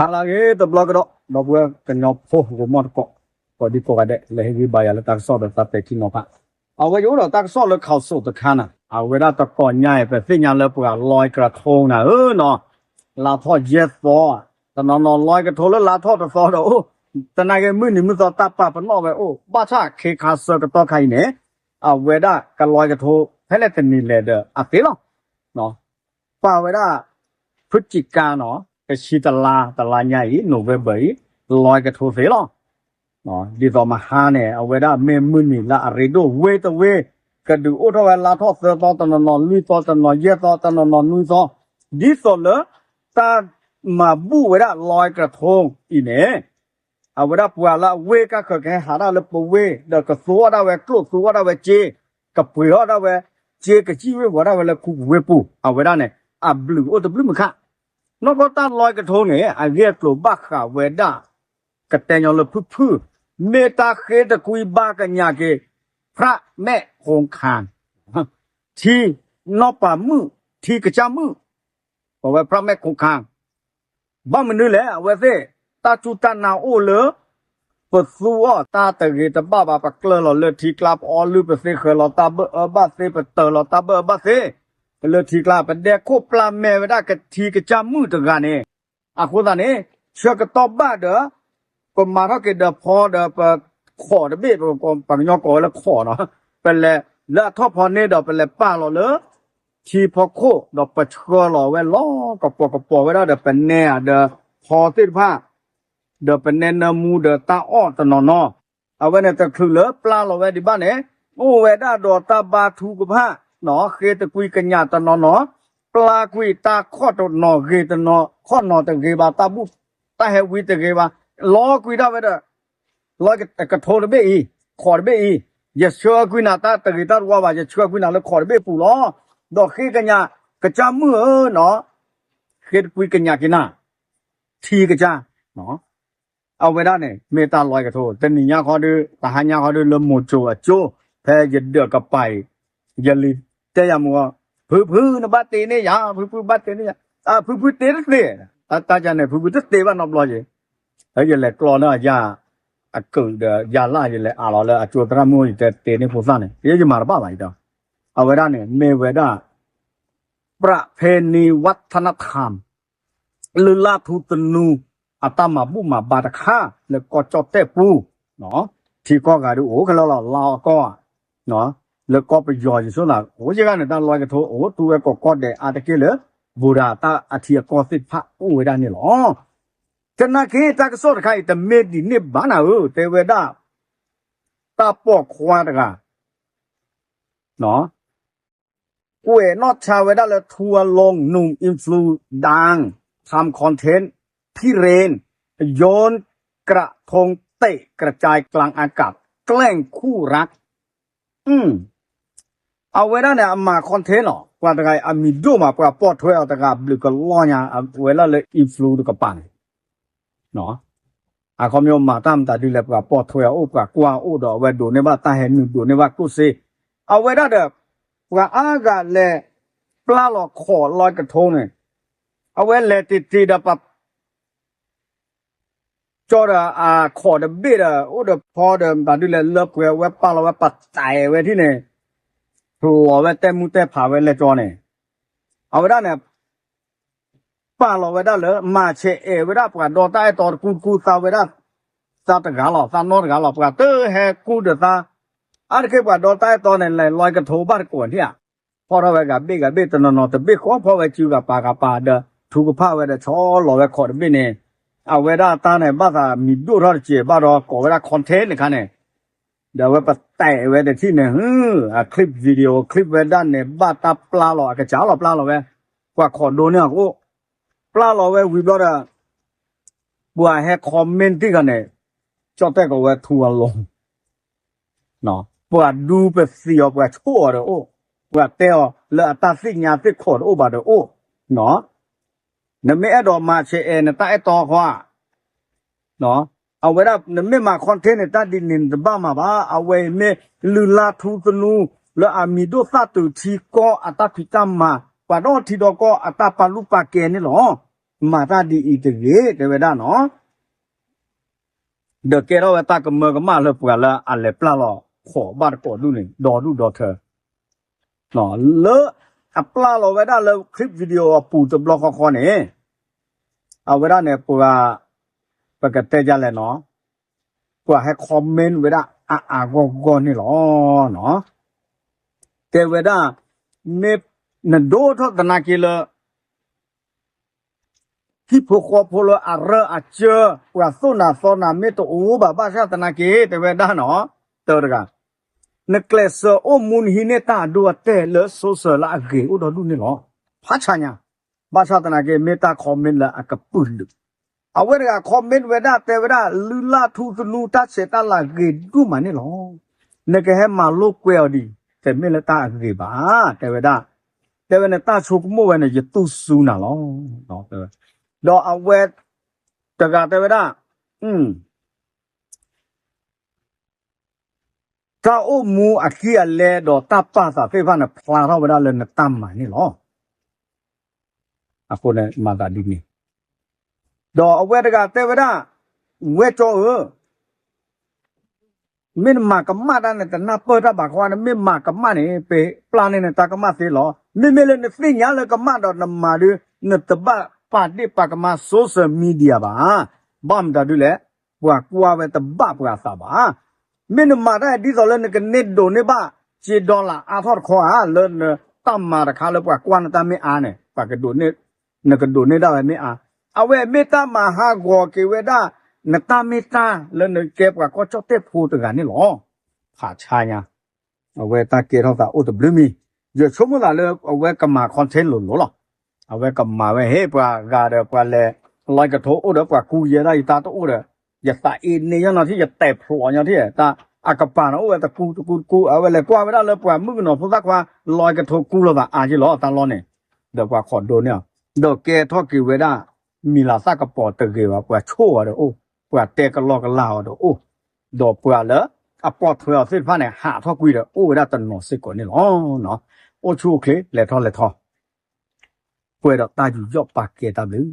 ဟါလၢအဂ့ၤ တဘျီကဒီး ဒီပုၢ်ဝဲၢ်ကညီဖိ ဂီၤမီၢ်တကိး ကိးဒံကိးဂၤဒဲး လၢဟ့ၣ်ဂံၢ်ဘါယၤလၢတၢ်ကစီၣ်ဒီးတၢ်ပဲာ်ထံနီၤဖး, အဝဲယအိၣ်ဒီးတၢ်ကစီၣ်လၢ ข่าวสด တခါန့ၣ် အဝဲဒၣ်တကိးညါအံၤ ပသ့ၣ်ညါလၢပှၤ ลอยกระทง န့ၣ်ဧၢနီၤ, လါထီၣ်ယဲၢ်သီ, တနီၤနီၤ ลอยกระทง လၢလါထီၣ်တသီဒီးအိၣ်, သနာ်က့မုၢ်နံၤမုၢ်သီတၢ်ပာ်ပနီၣ်ဝဲအိၣ် ဘၣ်ဆၣ်ခဲခါဆၢကတီၢ်ခါအံၤန့ၣ် အဝဲဒၣ်က ลอยกระทง ဖဲလဲၣ်တနံၤလဲၣ်ဒီးအသ့လီၤ. ပာ်ဝဲဒၣ် พฤศจิกา နီၤ, တဆံတလါ တလါညါအံၤ November အံၤ ลอยกระทง သ့လီၤ. ဒ်သိးမဟါန့ၣ် အဝဲဒၣ်မ့ၢ်မုၢ်နံၤလၢအရ့ဒိၣ်ဝ့တဝ့, ကဒုးအိၣ်ထီၣ်ဝဲလါထီၣ်သၢသီ တနီၤနီၤ လွံၢ်သီ တနီၤယဲၢ်သီ တနီၤနီၤနွံသီ, ဒ်သိးလၢ တၢ်မၤဘူၣ်ဝဲဒၣ် ลอยกระทง အံၤန့ၣ် အဝဲဒၣ်ပှၤလၢအဝ့ၢ်ကၢ်ဃၢၤကဟဲဟးဒၣ်လၢပဝ့ၢ် ဒီးကသူအီၣ်ဒၣ်ဝဲကျိၣ် သူအီၣ်ဒၣ်ဝဲစ့, ကပှ့ၤအီၣ်ဒၣ်ဝဲ, စ့ကစံၣ်ဝ့ၢ်ဝီၤဒၣ်ဝဲလၢခူပူၤဝ့ၢ်ပူၤ အဝဲဒၣ်န့ၣ် အဘျုးအိၣ်တဘျုးမုၢ်ခါ, နီၢ်ကီၢ်တၢ် ลอยกระทง န့ၣ် အဂ့ၢ်အကျိၤဘၣ်ဃးဝဲဒၣ် ကတဲညီလၢဖုၣ်ဖုၣ်, မ့ၢ်တၢ်ဃ့တကွံဘၣ်ကညးက့ၤ พระแม่คงคา ထံနီၢ်ပၤမုၣ်, ထံကစၢ်မုၣ်, ပဝဲ พระแม่คงคา ဘၣ်မနုၤလဲၣ် အဝဲသ့ၣ် တၢ်စူၢ်တၢ်နာ်အိၣ်လၢ ပသူအီၣ်တၢ်တဂ့ၤတဘၣ်ဘၣ် ပကျၢၤလီၤလၢထံကျါ ပအီလုၢ်ပသ့ဃၢၤလီၤတၢ်ဘၢၣ်အၢဘၣ်သ့ ပတၢၤလီၤတၢ်ဘၢၣ်အၢဘၣ်သ့ လၢထံကျါ ပဒဲခိၣ်ပျၢ်မဲာ်ဝဲဒၣ်ကထံကစၢ်မုၣ်တဂၤန့ၣ်, အဃိသတးန့ၣ် ဆၢကတီၢ်ဘၣ်ဒီး ပမၤထီၣ်က့ၤဒီးဖီဒီးပခိးတဘ့ၣ်, ပှၤကညီကိးဝဲလၢခိးနီၤ, ပလဲၤလၢအထီၣ်ဖီန့ၣ်ဒီး ပလဲၤပာ်လီၤလၢ ထံဖီခိၣ် ဒီးပဆှၢလီၤဝဲလီၤ ကပိာ်ကပိာ်ဝဲဒၣ်ဒီး ပနဲဧါဒီးဖီသ့ၣ်တဖၣ် ဒီးပနဲနၢမူဒီးတၢ်အီၣ်တနီၤနီၤ, အဝဲန့ၣ်တချုးလၢပျၢ်လီၤဝဲဒံးဘၣ်န့ၣ် အိၣ်ဝဲဒၣ်ဒီးတၢ်ဘါထုကဖၣ်နီၤ, ဃ့တကွံကညးတနီၤနီၤ, ပျၢ်ကွံာ်တၢ်ခီၣ်တနီၤဂ့ၤတနီၤ ခီၣ်နီၤတဂ့ၤဘၣ်တၢ်ဘူၣ်, တၢ်ဟဲဝံတဂ့ၤဘၣ်, လီၤကွံာ်ဒၣ်ဝဲဒီး လီၤကထိတဘ့ၣ်အံၤ, ခိးတဘ့ၣ်အံၤ, ယဆှၢကွံာ်နၤတၢ်တဂ့ၤတၢ်တဝါဘၣ် ယဆှၢကွံာ်နၤလၢခိးတဘ့ၣ်ပူၤလီၤ. ဒီးဃ့ကညး ကစၢ်မုၣ်ဧၢနီၤ, ဃ့တကွံကညးက့ၤနၤ, ထံကစၢ် အဝဲဒၣ်န့ၣ် မ့ၢ်တၢ်လီၤကထိ တနံၤညါဃီဒု တဟါညါဃီဒု လၢမိၤစိၤအကၠိ ဖဲယဒၢးကပၤအံၤ ယလံၤတဲယၤမူ ဖုဖုနဘၣ်တ့န့ၢ်ယၤ ဖုဖုဘၣ်တ့န့ၢ်ယၤ, ဖုဖုတ့တသ့, တၢ်တၢ်န့ၣ် ဖုဖုတသ့ဘၣ်နီတဘျီက့ၤ, ယလဲၤကျီန့ၢ်ယၤ အကုးဒီးယၤလၢ် ယလဲၤအးလီၤလၢအကၠိသရၣ်မုၣ် ယတဲတ့န့ၢ်ဖိသၣ်န့ၣ် ယမၤတဘၣ်ဘၣ်အံၤဒီး, အဝဲဒၣ်န့ၣ် မ့ၢ်ဝဲဒၣ် ပြၣ်ဖဲန့ၣ် ဝၣ်ထနထၢမ် လုၢ်လၢ်ထူသနူ အတၢ်မၤဘူၣ်မၤဘါတခါ လၢကီၢ်ကၠီၣ်တဲၣ်ပူၤ, ထံကီၢ်ဂၤဒုးအိၣ်ခဲလၢာ်လီၤ လါအီကီၢ်, လၢကီၢ်ပယီၤယဆိသး အိၣ်ယဂၤန့ၣ် တၢ်လီၤကထိအိၣ်ထူဝဲကိးကီၢ်ဒဲးအါတက့ၢ်လၢ ဘူရၤတၢ်အထံအကီၢ်သ့ၣ်တဖၣ်အိၣ်ဝဲဒၣ်န့ၣ်လီၤ. သနာ်က့ တၢ်ကစီၣ်တခါအံၤ တမ့ၢ်ဒ်န့ၣ်ဘၣ်နၤဧၢ တဲဝဲဒၣ် တၢ်ပိာ်ခွါတဂၤ ကွဲးနီၣ်ဆါဝဲဒၣ်လၢ ทัวร์ลง หนุ่มอินฟลูดัง ทำคอนเทนต์ พิเรนญ์ โยนกระทงเตะกระจายกลางอากาศ แกล้งคู่รัก အဝဲဒၣ်န့ၣ် အမၤ content လီၤ ပှၤတဂၤအံၤ အမံၤဒိၣ်မး ပှၤပိာ်ထွဲအီၤတဂၤ ဘျုးကလီၢ်ညါ အဝဲဒၣ်လၢ အံၣ်ဖလူ တကပၤန့ၣ် အခီပညီမၤတၢ်မတၤဒ်လဲၣ် ပှၤပိာ်ထွဲအအိၣ် ပှၤကွၢ်အအိၣ်ဒီး အဝဲဒိးန့ၢ်ဘၣ်တၢ်ဟဲနုာ် ဒိးန့ၢ်ဘၣ်ကျိၣ်စ့ အဝဲဒၣ်ဒီး ပှၤအါဂၤလဲၤ ပျၢ်လီၤခိးလီၤကထိန့ၣ် အဝဲလဲၤတ့ၢ်တ့ၢ်ဒီးပှၤ ကၠီဒီးအခိးတဘ့ၣ်ဒီး အိၣ်ဒီးဖီဒီး မတၤဒ်လဲၣ် လၢပှဲၤဝဲပာ်လီၤဝဲ ပတဲာ်ဝဲထံၣ်န့ၣ် ဖျိးဝဲတဲမူတဲဖးဝဲလဲၤကၠီန့ၣ် အဝဲဒၣ်န့ၣ် ပာ်လီၤဝဲဒၣ်လၢ မၤဆဲးအဲၣ်ဝဲဒၣ်ပှၤဒီတၢ်အဲၣ်တီတကူတကူ သးဝဲဒၣ် သးတဂၤလီၤ သးနီတဂၤလီၤ ပှၤတဟဲကူဒီးသး အါတက့ၢ်ပှၤဒီတၢ်အဲၣ်တီန့ၣ် လဲၤလီၤကထိဘၣ်တကိးထံၣ်ဧါ ဖီၣ်ထီၣ်ဝဲဂၤဘ့ၣ်ဂၤဘ့ၣ် တနီၤနီၤတဘ့ၣ်ဃီ ဖီၣ်ဝဲစုဂၤပာ်ဂၤပာ်ဒီး ထုကဖၣ်ဝဲဒီး ဆီလီၤဝဲခိးတဘ့ၣ်န့ၣ် အဝဲဒၣ်တၢ်န့ၣ် ဘၣ်သးမံၤဒိၣ်ထီၣ်တစဲးဘၣ်ဒီး ကိးဝဲဒၣ် content တခါန့ၣ် ဒီးအဝဲပတဲာ်ဝဲတထံၣ်န့ၣ် အ clip video clip ဝဲဒၣ်န့ၣ် ဘၣ်တၢ်ပျၢ်လီၤ အကစၢ်လီၤပျၢ်လီၤဝဲ ပှၤခိးဒိန့ၢ်အကအိၣ် ပျၢ်လီၤဝဲဝံၤဘျီဒီး ပှၤဟဲ comment တံၢ်ဂၤန့ၣ် ကၠီၣ်တဲၣ်ကိးဝဲ ထူအလီၤ ပှၤဒူပသံးအီၤ ပှၤဆိၣ်အီၤဒီးအိၣ် ပှၤတဲအီၤလၢအတၢ်သ့ၣ်ညါသ့ၣ်ခိးတအိၣ်ဘၣ်ဒီးအိၣ် နမ့ၢ်အဲၣ်ဒိးမၤဆဲးအဲၣ်နတၢ်အဲၣ်တီခွါ အဝဲဒၣ်နမ့ၢ်မၤ content န့ၣ် တၢ်ဒ်န့ၣ်နတဘၣ်မၤဘၣ် အဝဲအံၤမ့ၢ်လုၢ်လၢ်ထူသနူ လၢအမံၤဒိၣ်သၣ်တုၤထံကီၢ်အတၢ်ဖံးတၢ်မၤ ပှၤဒီထံဒီကီၢ်အတၢ်ပာ်လုၢ်ပာ်ကဲန့ၣ်လီၤ. မၤတၢ်ဒ်အံၤတဂ့ၤ တဲဝဲဒၣ်နီၤ. ဒီးကဲထီၣ်ဝဲတၢ်ကမၢကမၣ်လၢပှၤလၢအလဲၤပျၢ်လီၤခိးဘၣ်တကိးဒူၣ်န့ၣ် ဒီဒူၣ်ဒီထၢ လၢအပျၢ်လီၤဝဲဒၣ်လၢ clip video အပူၤတဘျီဃီဃီန့ၣ် အဝဲဒၣ်န့ၣ် ပှၤ ပကတဲဒ်လဲၣ်နီၤ, ပှၤဟဲ comment ဝဲဒၣ်အါအါဂီၢ်ဂီၢ်န့ၣ်လီၤ. တဲဝဲဒၣ် မ့ၢ်နဒိၣ်ထီၣ်သနာ်က့လၢ ဟံၣ်ဖိဃီဖိလၢအရၢၢ်အစၢၢ် ပှၤသိၣ်နၤသီနၤမ့ၢ်တအိၣ်ဘၣ် ဘၣ်ဆၣ်သနာ်က့ တဲဝဲဒၣ်နီၤ, တၢတဂၤ, နကျဲးစၢးအိၣ်မူနဟံးန့ၢ်တၢ်အဒိအတဲာ်လၢ social လၢအဂ့ၤအိၣ်ဒီဒူၣ်န့ၣ်လီၤ. ဖးဆါညါ, ဘၣ်ဆၣ်သနာ်က့ မ့ၢ်တၢ် comment လၢအကပုာ်လုး, အဝဲတဂၤ comment ဝဲဒၣ်တဲဝဲဒၣ် လုၢ်လၢ်ထူသနူ တၢ်ဆဲးတၢ်လၤဂ့ၤဒိၣ်မးန့ၣ်လီၤ. နကဟဲမၤလိာ်ကွဲအီၤဒံး တမ့ၢ်လၢတၢ်အဂ့ၤဘၣ်, တဲဝဲဒၣ် တဲဝဲနတၢ်ဆိကမိၣ်ဝဲန့ၣ် ယတူၢ်စူၤနၤလီၤ. ဒီးအဝဲတဂၤတဲဝဲဒၣ် တၢ်အိၣ်မူအကံၢ်အလဲဒီးတၢ်ပာ်သးသ့ၣ်တဖၣ်န့ၣ် ဖျါထီၣ်ဝဲဒၣ်လၢနတၢ်မၤန့ၣ်လီၤ. အဃိန့ၣ်မၤသးဒ်န့ၣ်, ဒီးအဝဲတဂၤတဲဝဲဒၣ် ဝဲၢ်ကၠီဧၢ မ့ၢ်နမၤကမၣ်တၢ်န့ၣ် တနၢ်ပၢၢ်တၢ်ဘၣ်ဃီ နမ့ၢ်မၤကမၣ်န့ၣ် ပပျၢ်န့ၢ်နတၢ်ကမၣ်သ့လီၤ. မ့မ့ၢ်လၢနသ့ၣ်ညါလၢကမၣ်ဒီးနမၤဒီး နတဘၣ်ပာ်ဒ့ၣ်ပာ်ကမၣ် social media ဘၣ်. ဘၣ်မတၤဒုလဲၣ်, ပှၤကွၢ်ဝဲတဘၣ်ပှၤအသးဘၣ်. မ့ၢ်နမၤတၢ်ဒ်သိးလၢနကန့ၢ်ဒိးန့ၢ်ဘၣ် က့ dollar အါထီၣ်တခီဧါ လၢနတၢ်မၤတခါလၢပှၤကွၢ်နတၢ်မ့ၢ်အါန့ၣ် ပှၤကဒိးန့ၢ် နကဒိးန့ၢ်ဒၣ်ဝဲမ့ၢ်အါ, အဝဲမ့ၢ်တၢ်မၤဟးဂီၤက့ၤဝဲဒၣ် နတၢ်မ့ၢ်တၢ်လၢနကဲပှၤကီၢ်ကၠီၣ်တဲၣ်ဖိတဂၤန့ၣ်လီၤ. ဖးဆါညါ, အဝဲတၢ်ကဲထီၣ်သးအိၣ်တဘျုးမံၤ, ယဆိကမိၣ်သးလၢအဝဲကမၤ content လိၤလိၤလီၤ. အဝဲကမၤဝဲ ဟ့ၣ်ပှၤဂၤဒီးပှၤလဲၤ လီၤကထိအိၣ်ဒီးပှၤကူယဲဒၣ်ယတၢ်တအိၣ်ဒီး ယသးအ့န့ၢ်ညီနီၤထံၣ် ယတဲာ်ဖျိးညီထံၣ် တၢ်အကပၤန့ၣ်အိၣ်ဝဲတကူတကူတကူ အဝဲလဲၤကွၢ်ဝဲဒၣ်လၢပှၤမုၣ်ကနီၤဖိသၣ်ခွါ လီၤကထိကူလိာ်သးအါက့လီၤ တၢ်လီၢ်န့ၣ်, ဒီးပှၤခိးဒိးန့ၢ်အီၤ, ဒီးကဲထီၣ်က့ၤဝဲဒၣ် မံၤလၤသၣ်ကပီၤတဂ့ၤဘၣ် ပှၤဆိၣ်အီၤဒီးအိၣ်, ပှၤတဲကလီကလီအီၤဒီးအိၣ်, ဒီးပှၤလၢအပိာ်ထွဲအီၤသ့ၣ်တဖၣ်န့ၣ် ဟးထီၣ်ကွံာ်ဒီးအိၣ်ဝဲဒၣ်တနီၤစ့ၢ်ကီးန့ၣ်လီၤ. အိၣ်ဆူၣ်အိၣ်ချ့ လဲၤထီၣ်လဲၤထီ ပှဲၤဒီးတၢ်ယူးယီၣ်ပာ်ကဲတၢ်ဘျုး